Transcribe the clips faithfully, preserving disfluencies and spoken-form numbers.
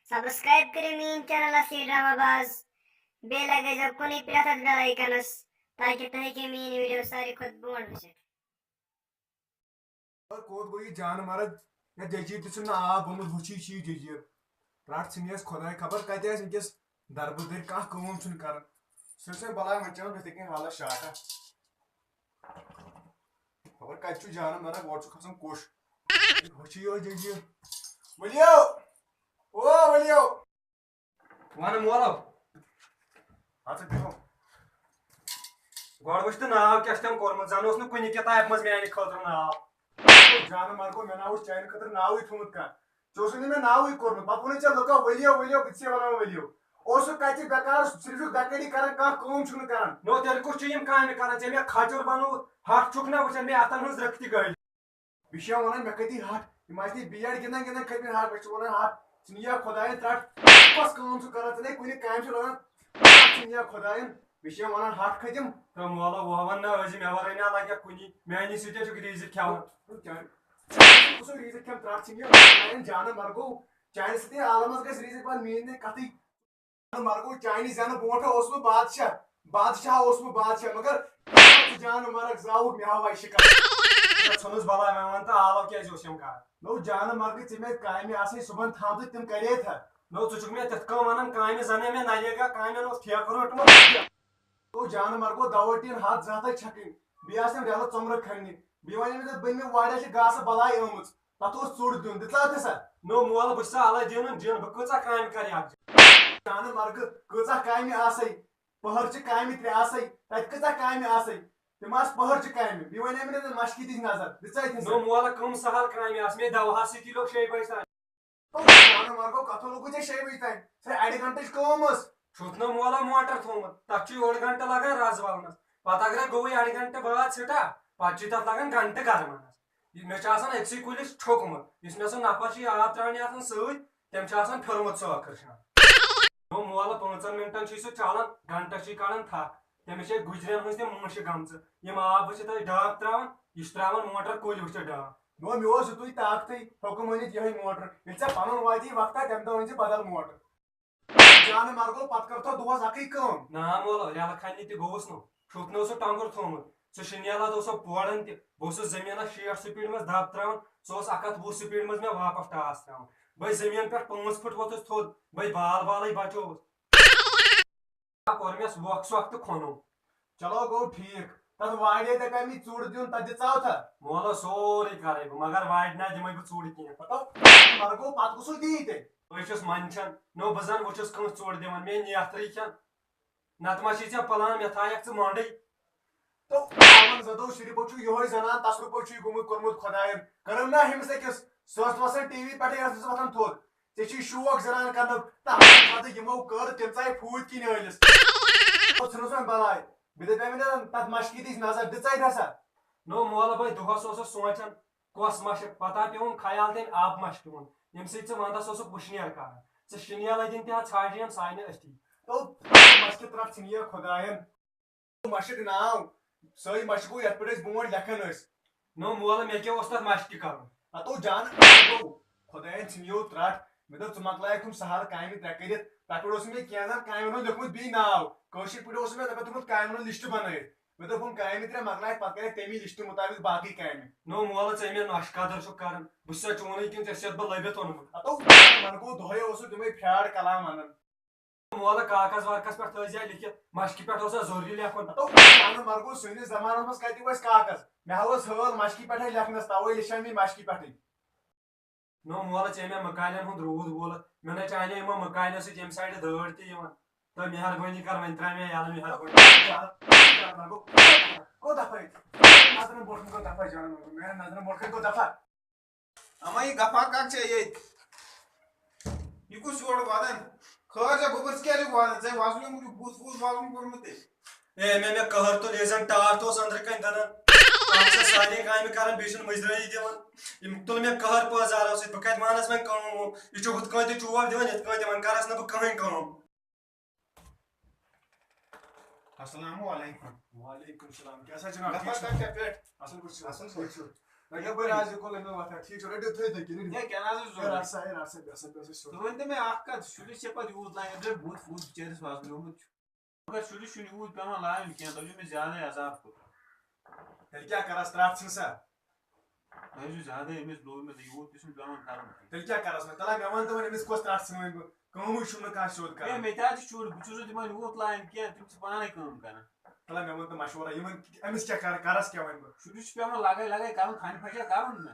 Subscribe کٔرِو میٲنۍ channel اصلی ڈرامہ باز۔ بیٚیہِ لگٲیزیو کُنُے پرٛٮ۪تھ اکھ بیل آیکنس، تاکہِ تُہۍ ہیٚکِو میٲنۍ ویڈیو ساروی کھۄتہٕ برونٛٹھ وٕچھِتھ۔ خبر کوٚت گوٚو یہِ جانہٕ مرگ؟ یا ججیٖر تہِ چھُنہٕ آب گوٚمُت، وٕچھِی چھُ یہِ ججیٖر۔ رٹھ ژھٕنِیَس خۄداے، خبر کتہِ آسہِ وٕنکیٚس دربہٕ دٔرۍ، کانٛہہ کٲم چھُنہٕ کران۔ سُہ چھُ بلاے وۄنۍ چٮ۪وان یِتھَے کٔنۍ حالس شاٹا۔ خبر کتہِ چھُ جانہٕ مرگ، اورٕ چھُ کھسان کوٚش۔ وٕچھِی یہِ ججیٖر۔ ؤلِو، او ؤلِو۔ وَن مولو۔ اَدٕ سا بیٚہو۔ گۄڈٕ وٕچھ تہٕ ناو کیٛاہ چھُ تٔمۍ کوٚرمُت، زَن اوس نہٕ کُنہِ کِتابہِ منٛز میٛانہِ خٲطرٕ ناو۔ جانہٕ مرگو، مےٚ نہ اوس چانہِ خٲطرٕ ناوٕے تھوٚمُت کانٛہہ۔ ژےٚ اوسُے نہٕ مےٚ ناوٕے کوٚرمُت۔ پَتہٕ ووٚنُے ژےٚ لُکو، "ؤلِو، ؤلِو"، بہٕ تہِ چھُسے وَنان، "ؤلِو"۔ اوسُکھ کَتہِ بیکار، صرف چھُکھ بیکٲری کران، کانٛہہ کٲم چھُکھ نہٕ کران۔ نو تیٚلہِ کُس چھُ یِم کامہِ کران؟ ژےٚ مےٚ کھچُر بَنووُتھ، ہَٹھ چھُکھ نہ وٕچھان، مےٚ اَتھن ہٕنٛز رٕکھ تہِ گٔلۍ۔ بیٚیہِ چھِ یِوان وَنان، مےٚ کَتہِ ہَٹھ؟ یِم ٲسۍ نہٕ بی ایڈ گِنٛدان گِنٛدان کھٔتۍ مٕتۍ ہَٹھ۔ بہٕ چھُس وَنان، ہَٹھ، ژٕ نِیا خۄدایَن ترٛٹھ، کۄس کٲم چھُ کَران؟ ژٕ نے کُنہِ کامہِ چھُ لَگان، ژٕ نِیا خۄدایَن۔ بیٚیہِ چھِ یِوان وَنان، ہَٹھ کھٔتِم۔ تہٕ مولہ وۄنۍ وَن نہ أزِ مےٚ وَرٲے نہ لَگہِ کُنی، میٛانی سۭتۍ چھُکھ ریٖزِتھ کھٮ۪وان۔ چانہِ، ژٕ کُس ریٖزِتھ کھٮ۪م ترٛٹھ؟ ژٕ نِیا خۄدایَن جانہٕ مرگو، چانہِ سۭتۍ عالمَس گژھِ ریٖزِتھ پَتہٕ میٛٲنۍ نہٕ کَتھٕے۔ مرگو، چانہِ زینہٕ برونٹھ اوسُس بہٕ بادشاہ، بادشاہ اوسُس بہٕ بادشاہ، مگر ژٕ جانہٕ مرگ زاوُکھ مےٚ ہاوے شِکار۔ ژٕ ژھٕنُس بلاے، وۄنۍ وَن تہٕ آلو کیٛازِ اوس یِم کران؟ نو جانہٕ مرگہٕ، ژےٚ مےٚ کامہِ آسے صُبحن تھامژٕ، تِم کرے تھا۔ نو ژٕ چھُکھ مےٚ تِتھ کٔنۍ وَنان، کامہِ زَن ہے مےٚ نریگا کامٮ۪ن اوس ٹھیکہٕ روٚٹمُت۔ تو جانہٕ مرگو، دوا ٹیٖن ہَتھ زٕ ہَتھ چھکٕنۍ، بیٚیہِ آسن رٮ۪لہٕ ژۄمرٕ کھننہِ، بیٚیہِ وَنے مےٚ ژےٚ، بٔنمہِ وارِ ہا چھِ گاسہٕ بلاے ٲمٕژ۔ تَتھ اوس ژوٚٹ دیُن، دِژٕلا تہِ سا؟ نو مول، بہٕ چھُسا الگ دیُن دیُن، بہٕ کۭژاہ کامہِ کرٕ اکھ جایہِ؟ جانہٕ مرگہٕ، کۭژاہ کامہِ آسے؟ پٔہر چھِ کامہِ ترٛےٚ آسے، تَتہِ کۭژاہ کامہِ آسے؟ تِم آسہٕ پٔہر چہِ کامہِ۔ بیٚیہِ وَنے مےٚ نہٕ مشکہِ دِتۍ نظر، دِژٕے تہِ سا؟ نو مول، کٕم سہل کامہِ آسہٕ؟ مےٚ دواہَس سۭتی لوٚگ شیٚیہِ بجہِ تام۔ تو جانہٕ مرگو، کَتھو لوٚگُے ژےٚ شیٚیہِ بجہِ تام؟ سۄ اَڑِ گھنٹٕچ کٲم ٲس۔ چھُتھ نہٕ مولہ موٹر تھوٚومُت، تَتھ چھُے اوٚڑ گھنٹہٕ لگان رز والنَس۔ پَتہٕ اگرے گوٚوُے اَڑِ گھنٹہٕ بعد سِٹارٹ، پَتہٕ چھُے تَتھ لگان گھنٹہٕ گرمَنَس۔ یہِ مےٚ چھُ آسان أکسٕے کُلِس چھوٚکمُت، یُس مےٚ سُہ نفر چھُ یہِ آب ترٛاونہِ آسان سۭتۍ، تٔمۍ چھُ آسان پھیوٚرمُت سُہ ٲخٕر شام۔ گوٚو مولہٕ، پانٛژن مِنٹن چھُے سُہ چلان، گنٹس چھُے کڑان تھکھ، تٔمِس چھِ گُجرٮ۪ن ہٕنٛز تہِ مٲنٛچھ گٔمژٕ۔ یِم آب وٕچھِتھ ٲسۍ ڈاکھ ترٛاوان، یہِ چھُ ترٛاوان موٹر کُلۍ وٕچھِتھ ڈاکھ۔ گوٚو مےٚ اوس یُتُے طاقتٕے، حُکُم أنِتھ یِہوٚے موٹر۔ ییٚلہِ ژےٚ پنُن واتی وقتا، تَمہِ دۄہ أنۍ زِ بدل موٹر۔ جانہٕ مرگو، پتہٕ کٔر تو دۄہس اکٕے کٲم۔ نا مولو، رٮ۪لہٕ کھننہِ تہِ گوٚوُس نہٕ۔ چھُکھ نہٕ سُہ ٹۄنٛگُر تھوٚومُت۔ سُہ شِنیلا تہِ اوس سُہ پوران تہِ۔ بہٕ اوسُس زٔمیٖنس شیٹھ سپیٖڈ منٛز دب ترٛاوان، سُہ اوس اکھ ہتھ وُہ سپیٖڈ منٛز مےٚ واپس ٹاس ترٛاوان۔ بٔے زٔمیٖن پٮ۪ٹھ پانٛژھ فُٹ ووٚتھُس تھوٚد، بٔے بال بالٕے بچووُس۔ کوٚر مےٚ وۄکھ سۄکھ تہٕ کھوٚنُم۔ چلو گوٚو ٹھیٖک۔ تتھ واڑے ژےٚ کمہِ ژوٚڑ دیُن، تتھ دِژاو تھا؟ مولو، سورُے کرے بہٕ، مگر واڑِ نہ دِمے بہٕ ژوٚڑ کینٛہہ۔ مطلب، مرگو پتہٕ کُسُے دِیی تیٚلہِ؟ بہٕ چھُس منٛدچھان، نو بہٕ زن وٕچھُس کٲنٛسہِ ژوٚڑ دِوان، مے نیتھرٕے کھٮ۪ن۔ نتہٕ ما چھُے ژےٚ پلان، مےٚ تھایکھ ژٕ مۄنڈٕے۔ تو یِمن زدو شریفو چھُ یِہوٚے زنان تصرفو چھُ یہِ گوٚمُت کوٚرمُت خۄداین۔ کٔرٕم نا ہُمِس أکِس، سۄ ٲس وسان ٹی وی پٮ۪ٹھے ٲسمٕژ وۄتھان تھوٚد۔ ژےٚ چھُے شوق زنان کرنُک، تہٕ ہمسایہِ زدٕ یِمو کٔر تِم ژایہِ پھوٗتۍ کِنۍ ٲلِس۔ تو ژھٕنُس وۄنۍ بلاے۔ مےٚ دپیٛاو مےٚ تتھ مشکہِ دِژ نظر، دِژے نہ سا؟ نو مولہٕ بھاے، دۄہس اوسُس سونٛچان، کۄس مشک؟ پتہ پیوٚوُم خیال تٔمۍ آبہٕ مشکہِ ہُنٛد، ییٚمہِ سۭتۍ ژٕ ونٛدس اوسُکھ وٕشنیر کران۔ ژٕ شِنیل ٲدِن تہِ ہا ژھانٛڈِ یِم سانہِ أتھی۔ تو مشکہِ ترٹھ ژھٕنہِ یہِ خۄداین۔ مشک ناو، سۄے مشک گوٚو یتھ پٮ۪ٹھ أسۍ برونٛٹھ لیکھان ٲسۍ۔ نو مولہٕ، مےٚ کیٛاہ اوس تتھ مشکہِ کرُن؟ ہتو جان، گوٚو خۄداین ژھٕنیو ترٹھ۔ مےٚ دوٚپ، ژٕ مۄکلایکھ ہُم سہل کامہِ ترٛےٚ کٔرِتھ۔ تتھ پٮ۪ٹھ اوس مےٚ کینٛہہ زن کامہِ ہُنٛد لیوٚکھمُت بیٚیہِ ناو۔ کٲشِر پٲٹھۍ اوس مےٚ تتھ پٮ۪ٹھ تھوٚمُت کامہِ ہُنٛد لسٹ بنٲیِتھ۔ مےٚ دوٚپ، ہُم کامہِ ترٛےٚ مۄکلایکھ، پتہٕ کرکھ تمی لسٹ مطابق باقٕے کامہِ۔ نو مولہٕ، ژےٚ مےٚ نۄشہِ قدر چھُکھ کران، بہٕ چھُسا چونُے کِنہٕ ژےٚ چھُسَتھ بہٕ لٔبِتھ اوٚنمُت؟ ہتو، وَنہٕ گوٚو دۄہے اوسُکھ تِمے پھیٛار کلام ونان۔ مولہٕ، کاغذ ورقس پٮ۪ٹھ تھٲوزِ لیکھِتھ، مشکہِ پٮ۪ٹھ اوسا ضروٗری لیکھُن؟ ہتو، وَنہٕ مرگو، سٲنِس زمانس منٛز کتہِ اوس کاغذ؟ مےٚ ہا اوس حٲل مشکہِ پٮ۪ٹھے لیکھنس، توے لیچھے مےٚ مشکہِ پٮ۪ٹھے۔ نو مولہٕ، ژےٚ مےٚ مکالٮ۪ن ہُنٛد روٗد وولہٕ۔ مےٚ نہ چانیو یِمو مکالٮ۪و سۭتۍ ییٚمہِ سایڈٕ دٲر تہِ یِوان۔ تہٕ مہربٲنی کر، وۄنۍ ترٛاو مےٚ یَلہٕ، مہربٲنی۔ کوٚت دفعہ ییٚتہِ؟ نظرن برونٛٹھ کُن کوٚت دفعہ جان؟ میٛانٮ۪ن نظرن برونٛٹھ کُن کوٚت دفعہ؟ اما، یہِ غفار کاک چھا ییٚتہِ؟ یہِ کُس یورٕ وَدان؟ خٲر چھا گوٚبُر، ژٕ کیٛازِ چھُکھ وَدان؟ ژےٚ وَزُن اوٚنمُت، یہِ بُتھ وُتھ وَزُن کوٚرمُت تیٚلہِ؟ اے، مےٚ، مےٚ قہر تُل، ییٚلہِ زن ٹاٹھ اوس أنٛدرٕ کنہِ دَنان۔ اکھ چھےٚ سارے کامہِ کران، بیٚیہِ چھُنہٕ مُجرٲیی دِوان۔ یِم تُل مےٚ قہر پٲزارو سۭتۍ، بہٕ کتہِ مانس وۄنۍ کٲم وٲم؟ یہِ چھُ ہُتھ کٲنٛٹھۍ تہِ چوب دِوان، یِتھ کٲنٛٹھۍ تہِ، وۄنۍ کرس نہٕ بہٕ کٕہٕنۍ کٲم۔ السلام علیکم۔ وعلیکم السلام۔ کیٛاہ سا جناب، ٹھیٖک چھِو؟ اصٕل پٲٹھۍ چھِو؟ اصٕل پٲٹھۍ چھِو؟ یپٲرۍ آز یہِ کوٚر أمۍ وۄتھان، ٹھیٖک چھُ، رٔٹِو تُہۍ تُہۍ کِنۍ، رٔٹِو۔ ہے، کیٛاہ نہ حظ چھُ ہے، ضروٗرت؟ رَٹ سا، ہے، رَٹ سا، بیٚہہ سا، بیٚہہ سا، ژٕ شوٚنٛگ۔ ؤنۍ تہٕ مےٚ اکھ کتھ، شُرِس چھےٚ پتہٕ یوٗت لایِن، بوٗٹ ووٗٹ بِچٲرِس وزنٕے آمُت چھُ۔ مگر شُرِس چھُنہٕ یوٗت پٮ۪وان لایُن کینٛہہ، تۄہہِ چھُو مےٚ زیادَے عذاب کوٚرمُت۔ تیٚلہِ کیٛاہ کَرس، ترٛٹھ ژھٕن سا۔ تۄہہِ چھُو زیادَے أمِس لوٚگ مےٚ تہٕ یوٗت تہِ چھُنہٕ پٮ۪وان کَرُن کینٛہہ۔ تیٚلہِ کیٛاہ کَرس وۄنۍ؟ تَلہ مےٚ وَن تہٕ وۄنۍ أمِس کۄس ترٛٹھ ژھٕن وۄنۍ بہٕ؟ کٲمٕے چھُم نہٕ کانٛہہ سیوٚد ہے، کَران۔ مےٚ تہِ حظ چھِ شُر، بہٕ چھُس نہٕ تِمَن یوٗت لایان کینٛہہ، تِم چھِ پانَے کٲم کَران۔ تَلہ مےٚ وَن تہٕ مَشوَرہ، یِمَن أمِس کیٛاہ کَر، کَرس کیٛاہ وۄنۍ بہٕ؟ شُرِس چھُ پٮ۪وان لَگَے لَگَے کَرُن، کھَنہِ پھَشا کَرُن نہ۔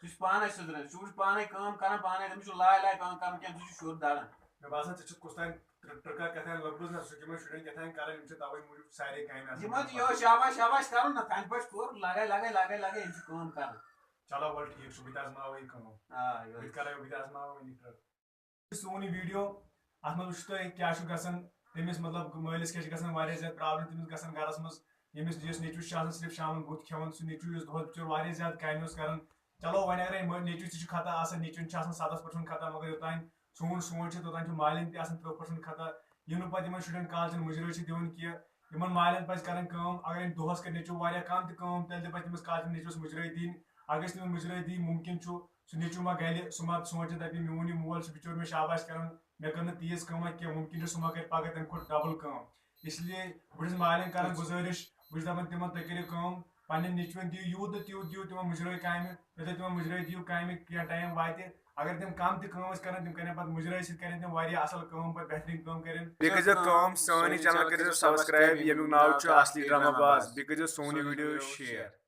سُہ چھُ پانَے سٕدران، شُر چھُ پانَے کٲم کَران، پانَے، تٔمِس چھُ لاے لاے پٮ۪وان کَرُن کینٛہہ، سُہ چھُ شُر دَران۔ مےٚ باسان ژےٚ چھُکھ کُس تام ٹرٛ- ٹرٛکا کیٛاہ تام لٔبمٕژ نہ، سُہ چھُ یِمَن شُرٮ۪ن کیٛاہ تام کَران، یِم چھِ تَوَے موٗجوٗب سارے کامہِ آسان یِمَن کَران۔ چھِ یِہوٚے شاباش شاباش کَرُن نہ، کھَنہِ پھَش کوٚر، لَگَے لَگَے لَگَے لَگَے، یِم چھِ کٲم کَران۔ چلو وَلہٕ ٹھیٖک چھُ، بہٕ تہِ آزماوَو یہِ کٲم۔ آ، یِہوٚے۔ بہٕ تہِ کَرَے، بہٕ تہِ آزماوَو وۄنۍ یہِ ٹرٛک۔ سون یہِ ویٖڈیو، اَتھ منٛز وٕچھِو تُہۍ کیٛاہ چھُ گژھان تٔمِس، مطلب مٲلِس کیٛاہ چھِ گژھان واریاہ زیادٕ پرابلم تٔمِس گژھان گرَس منٛز، ییٚمِس یُس نیٚچوٗ چھُ آسان صرف شامَن بُتھ کھٮ۪وان، سُہ نیٚچوٗ یُس دۄہَس بِچور واریاہ زیادٕ کامہِ اوس کران۔ چلو وۄنۍ اگرے مٲ-، نیٚچوٗ تہِ چھُ خطا آسان، نیٚچوٗن چھِ آسان سَتَتھ پٔرسَنٛٹ خطا، مگر یوٚتام سون سونٛچ چھِ توٚتام چھُ مالٮ۪ن تہِ آسان تٕرٛہ پٔرسَنٛٹ خطا۔ یِم نہٕ پَتہٕ یِمَن شُرٮ۪ن کالچَن مُجرٲے چھِ دِوان کینٛہہ، یِمَن مالٮ۪ن پَزِ کَرٕنۍ کٲم، اگر أمۍ دۄہَس کَرِ نیٚچوٗ واریاہ کَم تہِ کٲم، تیٚلہِ تہِ پَزِ تٔمِس کالچَن نیٚچوِس مُجرٲے دِنۍ۔ اگر أسۍ تٔمِس مُجرٲے دِنۍ، مُمکِن چھُ سُہ نیٚچوٗ ما گَلہِ، سُہ ما سونٛچہِ دَپہِ میون یہِ مول چھُ بِچور مےٚ شاباش کَران، مےٚ کٔر نہٕ تیٖژ کٲمہ کینٛہہ، مُمکِن چھُ سُہ ما کَرِ پَگاہ تَمہِ کھۄتہٕ ڈَبٕل کٲم۔ اس لیے بہٕ چھُس مالٮ۪ن کَران گُزٲرِش، بہٕ چھُس دَپان تِمَن تُہۍ کٔرِو کٲم، پننٮ۪ن نیٚچوٮ۪ن دِیِو یوٗت تہٕ تیوٗت دِیِو تِمن مُجرٲے کامہِ، یوٚتام تِمن مُجرٲے دِیِو کامہِ کینٛہہ ٹایم واتہِ۔ اگر تِم کم تہِ کٲم ٲسۍ کران، تِم کرن پتہٕ مُجرٲے سۭتۍ کرن تِم واریاہ اصل کٲم، پتہٕ بہتریٖن کٲم کرن۔ بیٚیہِ کٔرزیٚو کٲم، سٲنۍ یہِ channel کٔرزیٚو subscribe، ییٚمیُک ناو چھُ اصلی ڈرامہ باز۔ بیٚیہِ کٔرزیٚو سون یہِ video share۔